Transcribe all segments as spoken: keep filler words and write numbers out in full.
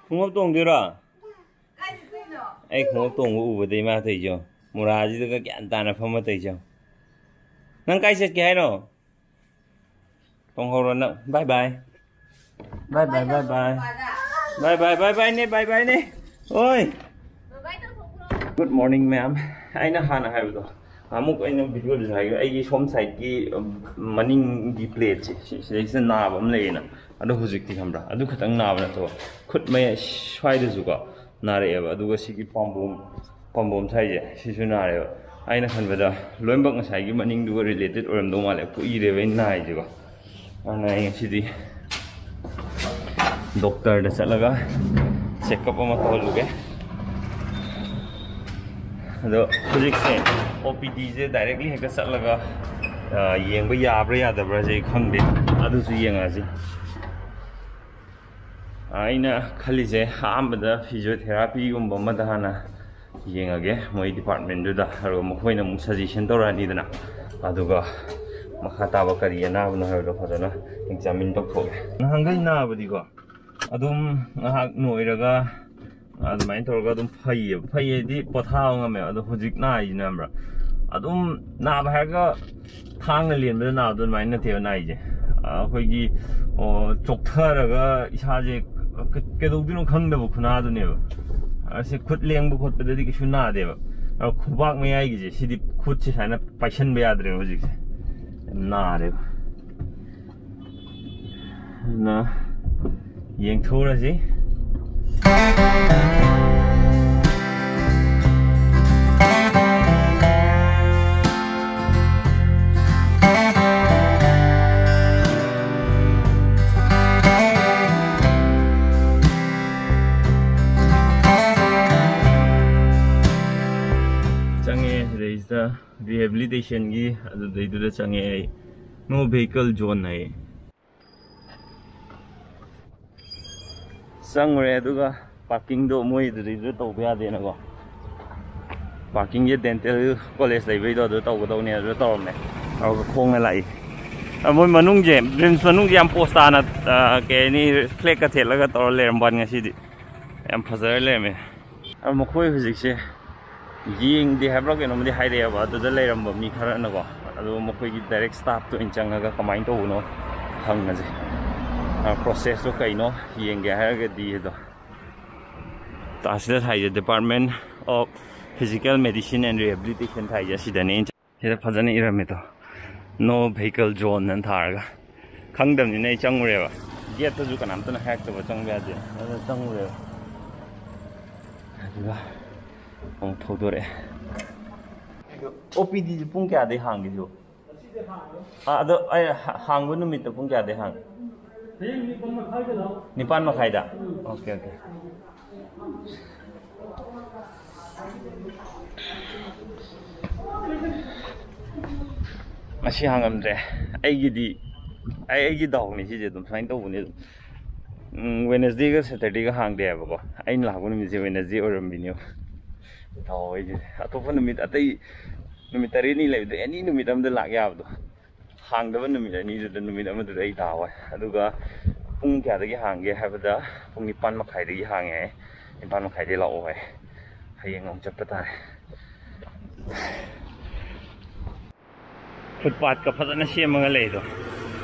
ꯈꯣꯡꯎꯞ ꯇꯣꯡꯗꯣꯏꯔꯣ? ꯑꯩ ꯈꯣꯡꯎꯞ ꯇꯣꯡꯕ ꯎꯕꯗꯩ ꯃꯥ ꯇꯧꯏꯁꯦ ꯌꯦꯡꯉꯣ꯫ ꯃꯨꯔꯥꯁꯤꯗꯒ ꯒ꯭ꯌꯥꯟ ꯇꯥꯅ ꯐꯝꯃ ꯇꯧꯏꯁꯦ ꯌꯦꯡꯉꯣ꯫ ꯅꯪ ꯀꯥꯏ ꯆꯠꯀꯦ ꯍꯥꯏꯅꯣ? ꯇꯣꯡꯍꯧꯔꯣ ꯅꯪ꯫ ꯕꯥꯏ ꯕꯥꯏ꯫ ꯕꯥꯏ ꯕꯥꯏ, ꯕꯥꯏ ꯕꯥꯏ꯫ ꯕꯥꯏ ꯕꯥꯏ, ꯕꯥꯏ ꯕꯥꯏꯅꯦ, ꯕꯥꯏ ꯕꯥꯏꯅꯦ꯫ ꯑꯣꯏ꯫ Good morning, ma'am. ꯑꯩꯅ ꯍꯥꯟꯅ ꯍꯥꯏꯕꯗꯣ, ꯑꯃꯨꯛ ꯑꯩꯅ ꯚꯤꯗꯤꯑꯣꯗꯁꯨ ꯍꯥꯏꯈ꯭ꯔꯦ, ꯑꯩꯒꯤ ꯁꯣꯝ ꯁꯥꯏꯠꯀꯤ, ꯎꯝ, ꯃꯅꯤꯡꯒꯤ ꯄ꯭ꯂꯦꯠꯁꯦ, ꯁꯤ-, ꯁꯤꯗꯩꯁꯤꯗ ꯅꯥꯕ ꯑꯃ ꯂꯩꯌꯦꯅ꯫ ꯑꯗꯣ ꯍꯧꯖꯤꯛꯇꯤ ꯈꯪꯕ꯭ꯔꯥ? ꯑꯗꯨ ꯈꯛꯇꯪ ꯅꯥꯕ ꯅꯠꯇꯕ, ꯈꯨꯠ ꯃꯌꯥꯏ ꯁ꯭ꯋꯥꯏꯗꯁꯨꯀꯣ ꯅꯥꯔꯛꯑꯦꯕ꯫ ꯑꯗꯨꯒ ꯁꯤꯒꯤ ꯄꯥꯝꯕꯣꯝ, ꯄꯥꯝꯕꯣꯝ ꯁ꯭ꯋꯥꯏꯁꯦ, ꯁꯤꯁꯨ ꯅꯥꯔꯦꯕ꯫ ꯑꯩꯅ ꯈꯟꯕꯗ ꯂꯣꯏꯅꯃꯛ ꯉꯁꯥꯏꯒꯤ ꯃꯅꯤꯡꯗꯨꯒ related ꯑꯣꯏꯔꯝꯗꯧ ꯃꯥꯜꯂꯦ꯫ ꯀꯨꯏꯔꯦꯕ ꯑꯩꯅ ꯅꯥꯏꯁꯦꯀꯣ꯫ ꯑꯗꯨꯅ ꯑꯩ ꯉꯁꯤꯗꯤ ꯗꯣꯛꯇꯔꯗ ꯆꯠꯂꯒ ꯆꯦꯛꯀꯞ ꯑꯃ ꯇꯧꯍꯜꯂꯨꯒꯦ꯫ ꯑꯗꯣ ꯍꯧꯖꯤꯛꯁꯦ ꯑꯣ ꯄꯤ ꯗꯤꯁꯦ directly ꯍꯦꯛꯇ ꯆꯠꯂꯒ, ꯑ, ꯌꯦꯡꯕ ꯌꯥꯕ꯭ꯔꯥ ꯌꯥꯗꯕ꯭ꯔꯥꯁꯦ ꯑꯩ ꯈꯪꯗꯦ꯫ ꯑꯗꯨꯁꯨ ꯌꯦꯡꯉꯛꯑꯁꯤ꯫ ꯑꯩꯅ ꯈꯜꯂꯤꯁꯦ ꯑꯍꯥꯟꯕꯗ physiotherapyꯒꯨꯝꯕ ꯑꯃꯗ ꯍꯥꯟꯅ ꯌꯦꯡꯉꯒꯦ ꯃꯣꯏ departmentꯗꯨꯗ, ꯑꯗꯨꯒ ꯃꯈꯣꯏꯅ ꯑꯃꯨꯛ suggestion ꯇꯧꯔꯛꯑꯅꯤꯗꯅ, ꯑꯗꯨꯒ ꯃꯈꯥ ꯇꯥꯕ ꯀꯔꯤ ꯑꯅꯥꯕꯅꯣ ꯍꯥꯏꯕꯗꯣ ꯐꯖꯅ examine ꯇꯧꯊꯣꯛꯑꯦ꯫ ꯅꯍꯥꯟꯈꯩ ꯅꯥꯕꯗꯤꯀꯣ ꯑꯗꯨꯝ ꯉꯥꯏꯍꯥꯛ ꯅꯣꯏꯔꯒ ꯑꯗꯨꯃꯥꯏꯅ ꯇꯧꯔꯒ ꯑꯗꯨꯝ ꯐꯩꯌꯦꯕ꯫ ꯐꯩ ꯍꯥꯏꯗꯤ ꯄꯣꯊꯥꯕ ꯉꯝꯃꯦꯕ꯫ ꯑꯗꯣ ꯍꯧꯖꯤꯛ ꯅꯥꯏꯁꯤꯅ ꯈꯪꯕ꯭ꯔꯥ? ꯑꯗꯨꯝ ꯅꯥꯕ ꯍꯥꯏꯔꯒ ꯊꯥꯡꯅ ꯂꯦꯟꯕꯗ ꯅꯥꯕꯗꯣ ꯑꯗꯨꯃꯥꯏꯅ ꯅꯠꯇꯦꯕ ꯅꯥꯏꯁꯦ꯫ ꯑꯩꯈꯣꯏꯒꯤ, ꯑꯣ, ꯆꯣꯛꯊꯔꯒ ꯏꯁꯥꯁꯦ ꯀ-, ꯀꯩꯗꯧꯗꯣꯏꯅꯣ ꯈꯪꯗꯕ ꯈꯨꯅꯥꯗꯨꯅꯦꯕ꯫ ꯑꯁꯤ ꯈꯨꯠ ꯂꯦꯡꯕ ꯈꯣꯠꯄꯗꯗꯤ ꯀꯩꯁꯨ ꯅꯥꯗꯦꯕ꯫ ꯑꯗꯣ ꯈꯨꯕꯥꯛ ꯃꯌꯥꯏꯒꯤꯁꯦ, ꯁꯤꯗꯤ ꯈꯨꯠꯁꯦ ꯁꯨꯃꯥꯏꯅ ꯄꯥꯏꯁꯟꯕ ꯌꯥꯗ꯭ꯔꯦꯕ ꯍꯧꯖꯤꯛꯁꯦ꯫ ꯌꯥꯝ ꯅꯥꯔꯦꯕ꯫ ꯑꯗꯨꯅ ꯌꯦꯡꯊꯣꯛꯎꯔꯁꯤ꯫ ꯆꯪꯉꯦ ꯁꯤꯗꯩꯁꯤꯗ꯫ Rehabilitationꯒꯤ ꯑꯗꯨꯗꯩꯗꯨꯗ ꯆꯪꯉꯦ ꯑꯩ꯫ No vehicle zone ꯍꯥꯏꯌꯦ꯫ ꯆꯪꯉꯨꯔꯦ, ꯑꯗꯨꯒ parkingꯗꯣ ꯃꯣꯏ ꯑꯗꯨꯗꯩꯗꯨꯗ ꯇꯧꯕ ꯌꯥꯗꯦꯅꯀꯣ, parkingꯁꯦ dental college ꯂꯩꯕꯩꯗꯣ ꯑꯗꯨ ꯇꯧꯒꯗꯧꯅꯦ, ꯑꯗꯨꯗ ꯇꯧꯔꯝꯃꯦ꯫ ꯑꯗꯨꯒ ꯈꯣꯡꯅ ꯂꯥꯛꯏ꯫ ꯑ, ꯃꯣꯏ ꯃꯅꯨꯡꯁꯦ, RIMS ꯃꯅꯨꯡꯁꯦ ꯌꯥꯝ ꯄꯣꯁ ꯇꯥꯅ, ꯑ, ꯀꯩ ꯍꯥꯏꯅꯤ, flagꯀ ꯊꯦꯠꯂꯒ ꯇꯧꯔ ꯂꯩꯔꯝꯕ ꯋꯥꯅꯤ ꯉꯁꯤꯗꯤ꯫ ꯌꯥꯝ ꯐꯖꯔ ꯂꯩꯔꯝꯃꯦ꯫ ꯑꯗꯣ ꯃꯈꯣꯏ ꯍꯧꯖꯤꯛꯁꯦ ꯌꯦꯡꯗꯦ ꯍꯥꯏꯕ꯭ꯔꯥ ꯀꯩꯅꯣꯝꯗꯤ ꯍꯥꯏꯔꯛꯑꯦꯕ, ꯑꯗꯨꯗ ꯂꯩꯔꯝꯕ ꯃꯤ ꯈꯔꯅꯀꯣ꯫ ꯑꯗꯣ ꯃꯈꯣꯏꯒꯤ ꯗꯥꯏꯔꯦꯛ ꯁ꯭ꯇꯥꯐꯇ ꯑꯣꯏꯅ ꯆꯪꯉꯒ ꯀꯃꯥꯏꯅ ꯇꯧꯕꯅꯣ ꯍꯪꯉꯁꯦ꯫ ꯄ꯭ꯔꯣꯁꯦꯁꯇꯣ ꯀꯩꯅꯣ ꯌꯦꯡꯒꯦ ꯍꯥꯏꯔꯒꯗꯤ ꯑꯗꯣ ꯑꯁꯤꯗ ꯊꯥꯏꯁꯦ Department of Physical Medicine and Rehabilitation ꯊꯥꯏꯁꯦ ꯑꯁꯤꯗꯅꯦ꯫ ꯁꯤꯗ ꯐꯖꯅ ꯏꯔꯝꯃꯦ ꯇꯣ, "No vehicle zone" ꯑꯅ ꯊꯥꯔꯒ꯫ ꯈꯪꯗꯕꯅꯤꯅ ꯑꯩ ꯆꯪꯉꯨꯔꯦꯕ꯫ ꯒꯦꯠꯇꯁꯨ ꯀꯅꯥꯝꯇꯅ ꯍꯥꯏꯔꯛꯇꯕ ꯆꯪꯕ ꯌꯥꯗꯦ, ꯑꯗꯨꯅ ꯆꯪꯉꯨꯔꯦꯕ꯫ ꯑꯗꯨꯒ ꯑꯃꯨꯛ ꯊꯧꯗꯣꯔꯛꯑꯦ꯫ ꯑꯣ ꯄꯤ ꯗꯤꯁꯦ ꯄꯨꯡ ꯀꯌꯥꯗꯩ ꯍꯥꯡꯒꯦ ꯁꯤꯕꯣ? ꯑꯥ, ꯑꯗꯣ ꯑꯩ ꯍꯥ-, ꯍꯥꯡꯕ ꯅꯨꯃꯤꯠꯇ ꯄꯨꯡ ꯀꯌꯥꯗꯩ ꯍꯥꯡꯒꯦ? ꯍꯌꯦꯡ ꯅꯤꯄꯥꯟ ꯃꯈꯥꯏꯗ ꯂꯥꯛꯑꯣ꯫ ꯅꯤꯄꯥꯟ ꯃꯈꯥꯏꯗ? ꯎꯝ꯫ Okay, okay. ꯉꯁꯤ ꯍꯥꯡꯉꯝꯗ꯭ꯔꯦ꯫ ꯑꯩꯒꯤꯗꯤ, ꯑꯩ, ꯑꯩꯒꯤ ꯗꯥꯎꯅꯤ ꯁꯤꯁꯦ, ꯑꯗꯨꯝ ꯁꯨꯃꯥꯏꯅ ꯇꯧꯕꯅꯤ ꯑꯗꯨꯝ꯫ ꯎꯝ, Wednesdayꯒ Saturdayꯒ ꯍꯥꯡꯗꯦ ꯍꯥꯏꯕꯀꯣ꯫ ꯑꯩꯅ ꯂꯥꯛꯄ ꯅꯨꯃꯤꯠꯁꯦ Wednesday ꯑꯣꯏꯔꯝꯃꯤꯅꯦꯕ꯫ ꯗꯥꯎ ꯑꯩꯁꯦ꯫ ꯑꯇꯣꯞꯄ ꯅꯨꯃꯤꯠ, ꯑꯇꯩ ꯅꯨꯃꯤꯠ ꯇꯔꯦꯠꯅꯤ ꯂꯩꯕꯗ any ꯅꯨꯃꯤꯠ ꯑꯃꯗ ꯂꯥꯛ ꯌꯥꯕꯗꯣ꯫ ꯍꯥꯡꯗꯕ ꯅꯨꯃꯤꯠ ꯑꯅꯤꯗꯨꯗ ꯅꯨꯃꯤꯠ ꯑꯃꯗꯨꯗ ꯑꯩ ꯇꯥꯍꯧꯋꯦ꯫ ꯑꯗꯨꯒ ꯄꯨꯡ ꯀꯌꯥꯗꯒꯤ ꯍꯥꯡꯒꯦ ꯍꯥꯏꯕꯗ ꯄꯨꯡ ꯅꯤꯄꯥꯟ ꯃꯈꯥꯏꯗꯒꯤ ꯍꯥꯡꯉꯦ ꯍꯥꯏ꯫ ꯅꯤꯄꯥꯟ ꯃꯈꯥꯏꯗꯒꯤ ꯂꯥꯛꯑꯣ ꯍꯥꯏ꯫ ꯍꯌꯦꯡ ꯑꯃꯨꯛ ꯆꯠꯄ ꯇꯥꯔꯦ꯫ ꯐꯨꯠꯄꯥꯠꯀ ꯐꯖꯅ ꯁꯦꯝꯃꯒ ꯂꯩꯗꯣ꯫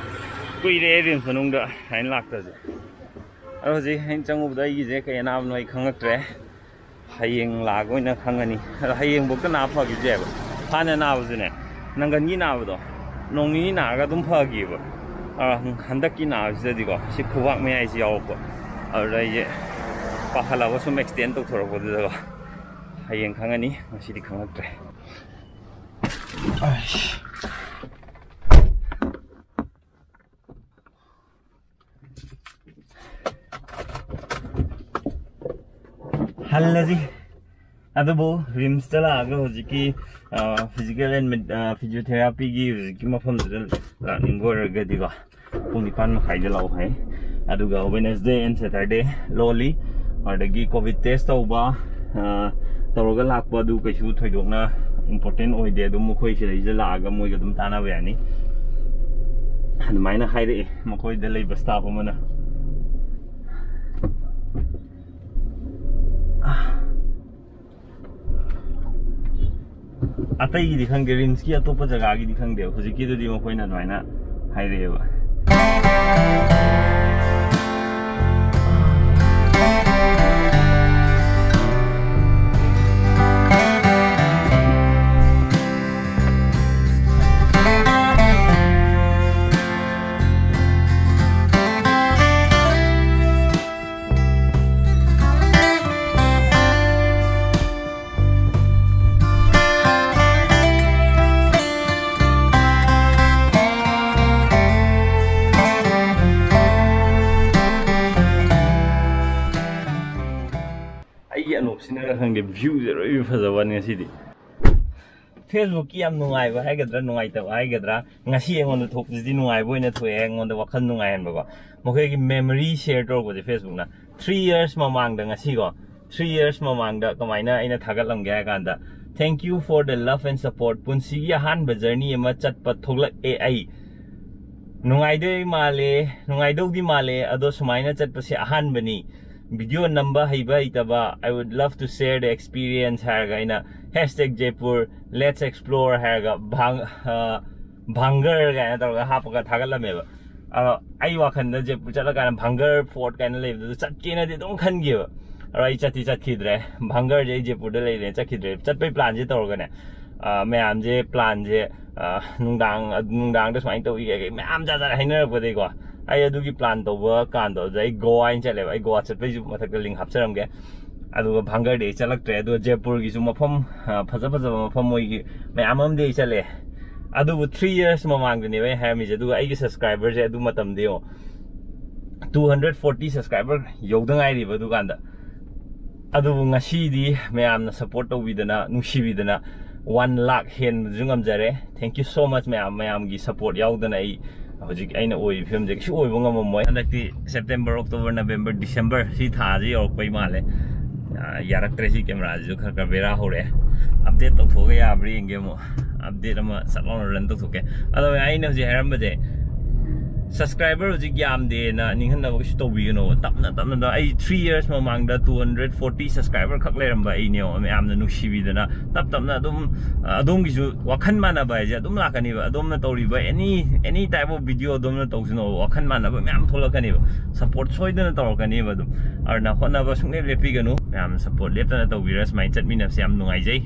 ꯀꯨꯏꯔꯦ ꯔꯤꯝꯁ ꯃꯅꯨꯡꯗ ꯁꯨꯃꯥꯏꯅ ꯂꯥꯛꯇꯕꯁꯦ꯫ ꯑꯗꯣ ꯍꯧꯖꯤꯛ ꯑꯩꯅ ꯆꯪꯉꯨꯕꯗ ꯑꯩꯒꯤꯁꯦ ꯀꯩ ꯑꯅꯥꯕꯅꯣ ꯑꯩ ꯈꯪꯉꯛꯇ꯭ꯔꯦ꯫ ꯍꯌꯦꯡ ꯂꯥꯛꯑꯒ ꯑꯣꯏꯅ ꯈꯪꯉꯅꯤ꯫ ꯑꯗꯣ ꯍꯌꯦꯡꯕꯨꯛꯇ ꯅꯥꯕ ꯐꯈꯤꯕꯁꯨ ꯌꯥꯏꯕ꯫ ꯍꯥꯟꯅ ꯅꯥꯕꯁꯨꯅꯦ, ꯅꯪꯒꯟꯒꯤ ꯅꯥꯕꯗꯣ ꯅꯣꯡ ꯅꯤꯅꯤ ꯅꯥꯔꯒ ꯑꯗꯨꯝ ꯐꯈꯤꯕ꯫ ꯑ, ꯍꯟꯗꯛꯀꯤ ꯅꯥꯕꯁꯤꯗꯗꯤꯀꯣ, ꯁꯤ ꯈꯨꯕꯥꯛ ꯃꯌꯥꯏꯁꯤ ꯌꯥꯎꯔꯛꯄ꯫ ꯑꯗꯨꯗ ꯑꯩꯁꯦ ꯄꯥꯈꯠꯂꯒ ꯁꯨꯝ ꯑꯦꯛꯁꯇꯦꯟ ꯇꯧꯊꯣꯔꯛꯄꯗꯨꯗꯀꯣ꯫ ꯍꯌꯦꯡ ꯈꯪꯉꯅꯤ, ꯉꯁꯤꯗꯤ ꯈꯪꯉꯛꯇ꯭ꯔꯦ꯫ ꯑꯩꯁ꯫ ꯍꯜꯂꯁꯤ꯫ ꯑꯗꯨꯕꯨ ꯔꯤꯝꯁꯇ ꯂꯥꯛꯑꯒ ꯍꯧꯖꯤꯛꯀꯤ, ꯑ, physical and med-, ꯑ, physiotherapyꯒꯤ ꯍꯧꯖꯤꯛꯀꯤ ꯃꯐꯝꯗꯨꯗ ꯂꯥꯛꯅꯤꯡꯕ ꯑꯣꯏꯔꯒꯗꯤꯀꯣ, ꯄꯨꯡ ꯅꯤꯄꯥꯟ ꯃꯈꯥꯏꯗ ꯂꯥꯛꯑꯣ ꯍꯥꯏ꯫ ꯑꯗꯨꯒ Wednesday and Saturday ꯂꯣꯜꯂꯤ꯫ ꯑꯗꯒꯤ COVID test ꯇꯧꯕ, ꯑ, ꯇꯧꯔꯒ ꯂꯥꯛꯄ ꯑꯗꯨ ꯀꯩꯁꯨ ꯊꯣꯏꯗꯣꯛꯅ important ꯑꯣꯏꯗꯦ꯫ ꯑꯗꯨꯝ ꯃꯈꯣꯏ ꯁꯤꯗꯩꯁꯤꯗ ꯂꯥꯛꯑꯒ ꯃꯣꯏꯒ ꯑꯗꯨꯝ ꯇꯥꯟꯅꯕ ꯌꯥꯅꯤ꯫ ꯑꯗꯨꯃꯥꯏꯅ ꯍꯥꯏꯔꯛꯑꯦ ꯃꯈꯣꯏꯗ ꯂꯩꯕ staff ꯑꯃꯅ꯫ ꯑꯇꯩꯒꯤꯗꯤ ꯈꯪꯗꯦ, ꯔꯤꯝꯁꯀꯤ ꯑꯇꯣꯞꯄ ꯖꯒꯥꯒꯤꯗꯤ ꯈꯪꯗꯦ, ꯍꯧꯖꯤꯛꯀꯤꯗꯨꯗꯤ ꯃꯈꯣꯏꯅ ꯑꯗꯨꯃꯥꯏꯅ ꯍꯥꯏꯔꯛꯑꯦꯕ꯫ ꯑꯩꯒꯤ ꯑꯅꯣꯞꯁꯤꯅꯔ ꯈꯪꯗꯦ, ꯚ꯭ꯌꯨꯁꯦ ꯂꯣꯏ ꯐꯖꯕꯅꯤ ꯉꯁꯤꯗꯤ꯫ ꯐꯦꯁꯕꯨꯛꯀꯤ ꯌꯥꯝ ꯅꯨꯡꯉꯥꯏꯕ ꯍꯥꯏꯒꯗ꯭ꯔꯥ, ꯅꯨꯡꯉꯥꯏꯇꯕ ꯍꯥꯏꯒꯗ꯭ꯔꯥ, ꯉꯁꯤ ꯑꯩꯉꯣꯟꯗ ꯊꯣꯛꯄꯁꯤꯗꯤ ꯅꯨꯡꯉꯥꯏꯕ ꯑꯣꯏꯅ ꯊꯣꯛꯑꯦ, ꯑꯩꯉꯣꯟꯗ ꯋꯥꯈꯜ ꯅꯨꯡꯉꯥꯏꯍꯟꯕꯀꯣ꯫ ꯃꯈꯣꯏꯒꯤ memory share ꯇꯧꯔꯛꯄꯁꯦ ꯐꯦꯁꯕꯨꯛꯅ, three years ꯃꯃꯥꯡꯗ ꯉꯁꯤꯀꯣ, three years ꯃꯃꯥꯡꯗ ꯀꯃꯥꯏꯅ ꯑꯩꯅ ꯊꯥꯒꯠꯂꯝꯒꯦ ꯍꯥꯏ ꯀꯥꯟꯗ, "Thank you for the love and support, ꯄꯨꯟꯁꯤꯒꯤ ꯑꯍꯥꯟꯕ journey ꯑꯃ ꯆꯠꯄ ꯊꯣꯛꯂꯛꯑꯦ ꯑꯩ꯫ ꯅꯨꯡꯉꯥꯏꯗꯣꯏ ꯃꯥꯜꯂꯦ, ꯅꯨꯡꯉꯥꯏꯗꯧꯗꯤ ꯃꯥꯜꯂꯦ, ꯑꯗꯣ ꯁꯨꯃꯥꯏꯅ ꯆꯠꯄꯁꯦ ꯑꯍꯥꯟꯕꯅꯤ꯫ ꯚꯤꯗꯤꯑꯣ ꯅꯝꯕ ꯍꯩꯕ ꯍꯩꯇꯕ, I would love to share the experience" ꯍꯥꯏꯔꯒ ꯑꯩꯅ "hashtag Jaipur let's explore" ꯍꯥꯏꯔꯒ ꯚꯥꯡ-, ꯑ, ꯚꯥꯡꯒꯔ ꯀꯥꯏꯅ ꯇꯧꯔꯒ ꯍꯥꯞꯄꯒ ꯊꯥꯒꯠꯂꯝꯃꯦꯕ꯫ ꯑꯗꯣ ꯑꯩ ꯋꯥꯈꯜꯗ ꯖꯦꯄꯨꯔ ꯆꯠꯂꯀꯥꯟꯗ ꯚꯥꯡꯒꯔ ꯐꯣꯔꯠ ꯀꯥꯏꯅ ꯂꯩꯕꯗꯨꯗ ꯆꯠꯀꯦꯅꯗꯤ ꯑꯗꯨꯝ ꯈꯟꯈꯤꯕ꯫ ꯑꯗꯣ ꯑꯩ ꯆꯠꯇꯤ ꯆꯠꯈꯤꯗ꯭ꯔꯦ꯫ ꯚꯥꯡꯒꯔꯁꯦ ꯑꯩ ꯖꯦꯄꯨꯔꯗ ꯂꯩꯔꯦ, ꯆꯠꯈꯤꯗ꯭ꯔꯦ꯫ ꯆꯠꯄꯩ ꯄ꯭ꯂꯥꯟꯁꯦ ꯇꯧꯔꯒꯅꯦ, ꯑ, ꯃꯌꯥꯝꯁꯦ ꯄ꯭ꯂꯥꯟꯁꯦ, ꯑ, ꯅꯨꯡꯗꯥꯡ, ꯅꯨꯡꯗꯥꯡꯗ ꯁꯨꯃꯥꯏꯅ ꯇꯧꯏ ꯀꯩ ꯀꯩ ꯃꯌꯥꯝ ꯖꯥꯠ ꯖꯥꯠ ꯍꯥꯏꯅꯔꯛꯄꯗꯒꯤꯀꯣ, ꯑꯩ ꯑꯗꯨꯒꯤ ꯄ꯭ꯂꯥꯟ ꯇꯧꯕ ꯀꯥꯟꯗꯣ ꯑꯗꯨꯗ ꯑꯩ ꯒꯣꯋꯥ ꯑꯣꯏꯅ ꯆꯠꯂꯦꯕ꯫ ꯑꯩ ꯒꯣꯋꯥ ꯆꯠꯄꯩꯁꯨ ꯃꯊꯛꯇ ꯂꯤꯡ ꯍꯥꯞꯆꯔꯝꯒꯦ꯫ ꯑꯗꯨꯒ ꯚꯥꯡꯒꯔꯗꯤ ꯑꯩ ꯆꯠꯂꯛꯇ꯭ꯔꯦ꯫ ꯑꯗꯨꯒ ꯖꯦꯄꯨꯔꯒꯤꯁꯨ ꯃꯐꯝ, ꯑ, ꯐꯖ ꯐꯖꯕ ꯃꯐꯝ ꯃꯣꯏꯒꯤ ꯃꯌꯥꯝ ꯑꯃꯗꯤ ꯑꯩ ꯆꯠꯂꯦ꯫ ꯑꯗꯨꯕꯨ three years ꯃꯃꯥꯡꯗꯅꯦꯕ ꯑꯩ ꯍꯥꯏꯔꯝꯃꯤꯁꯦ꯫ ꯑꯗꯨꯒ ꯑꯩꯒꯤ subscriberꯁꯦ ꯑꯗꯨ ꯃꯇꯝꯗ ꯌꯦꯡꯉꯣ, two hundred forty subscriber ꯌꯧꯗ ꯉꯥꯏꯔꯤꯕ ꯑꯗꯨꯀꯥꯟꯗ꯫ ꯑꯗꯨꯕꯨ ꯉꯁꯤꯗꯤ ꯃꯌꯥꯝꯅ support ꯇꯧꯕꯤꯗꯅ, ꯅꯨꯡꯁꯤꯕꯤꯗꯅ one lakh ꯍꯦꯟꯕꯗꯨꯁꯨ ꯉꯝꯖꯔꯦ꯫ Thank you so much ꯃꯌꯥꯝ, ꯃꯌꯥꯝꯒꯤ support ꯌꯥꯎꯗꯅ ꯑꯩ ꯍꯧꯖꯤꯛ ꯑꯩꯅ ꯑꯣꯏꯔꯤꯕ ꯐꯤꯕꯝꯁꯦ ꯀꯩꯁꯨ ꯑꯣꯏꯕ ꯉꯝꯃꯝꯃꯣꯏ꯫ ꯍꯟꯗꯛꯇꯤ September, October, November, December ꯁꯤ ꯊꯥꯁꯤ ꯌꯧꯔꯛꯄꯩ ꯃꯥꯜꯂꯦ꯫ ꯑ, ꯌꯥꯔꯛꯇ꯭ꯔꯦ ꯁꯤ ꯀꯦꯃꯦꯔꯥꯁꯤꯁꯨ, ꯈꯔ ꯈꯔ ꯕꯦꯔꯥ ꯍꯧꯔꯛꯑꯦ꯫ Update ꯇꯧꯊꯣꯛꯑꯒ ꯌꯥꯕ꯭ꯔꯥ ꯌꯦꯡꯒꯦ ꯑꯃꯨꯛ꯫ Update ꯑꯃ ꯁꯠ ꯂꯥꯎꯅ run ꯇꯧꯊꯣꯛꯀꯦ꯫ ꯑꯗꯣ ꯑꯩꯅ ꯍꯧꯖꯤꯛ ꯍꯥꯏꯔꯝꯕꯁꯦ, Subscriber ꯍꯧꯖꯤꯛ ꯌꯥꯝꯗꯦꯅ ꯅꯤꯡꯍꯟꯅꯕ ꯀꯩꯁꯨ ꯇꯧꯕꯤꯒꯅꯣ꯫ ꯇꯞꯅ ꯇꯞꯅ ꯇꯞꯅ, ꯑꯩ three years ꯃꯃꯥꯡꯗ two hundred forty subscriber ꯈꯛ ꯂꯩꯔꯝꯕ ꯑꯩꯅꯦꯕ꯫ ꯃꯌꯥꯝꯅ ꯅꯨꯡꯁꯤꯕꯤꯗꯅ ꯇꯞ ꯇꯞꯅ ꯑꯗꯨꯝ, ꯑ, ꯑꯗꯣꯝꯒꯤꯁꯨ ꯋꯥꯈꯜ ꯃꯥꯟꯅꯕ ꯍꯥꯏꯁꯦ ꯑꯗꯨꯝ ꯂꯥꯛꯀꯅꯤꯕ꯫ ꯑꯗꯣꯝꯅ ꯇꯧꯔꯤꯕ any, any type of video ꯑꯗꯣꯝꯅ ꯇꯧꯁꯤꯅꯣ, ꯋꯥꯈꯜ ꯃꯥꯟꯅꯕ ꯃꯌꯥꯝ ꯊꯣꯛꯂꯛꯀꯅꯦꯕ꯫ Support ꯁꯣꯏꯗꯅ ꯇꯧꯔꯛꯀꯅꯦꯕ ꯑꯗꯨꯝ꯫ ꯑꯗꯨꯅ ꯍꯣꯠꯅꯕ ꯁꯨꯡꯂꯦꯞ ꯂꯦꯞꯄꯤꯒꯅꯨ꯫ ꯃꯌꯥꯝꯅ support ꯂꯦꯞꯇꯅ ꯇꯧꯕꯤꯔ ꯁꯨꯃꯥꯏꯅ ꯆꯠꯃꯤꯟꯅꯕꯁꯦ ꯌꯥꯝ ꯅꯨꯡꯉꯥꯏꯖꯩ꯫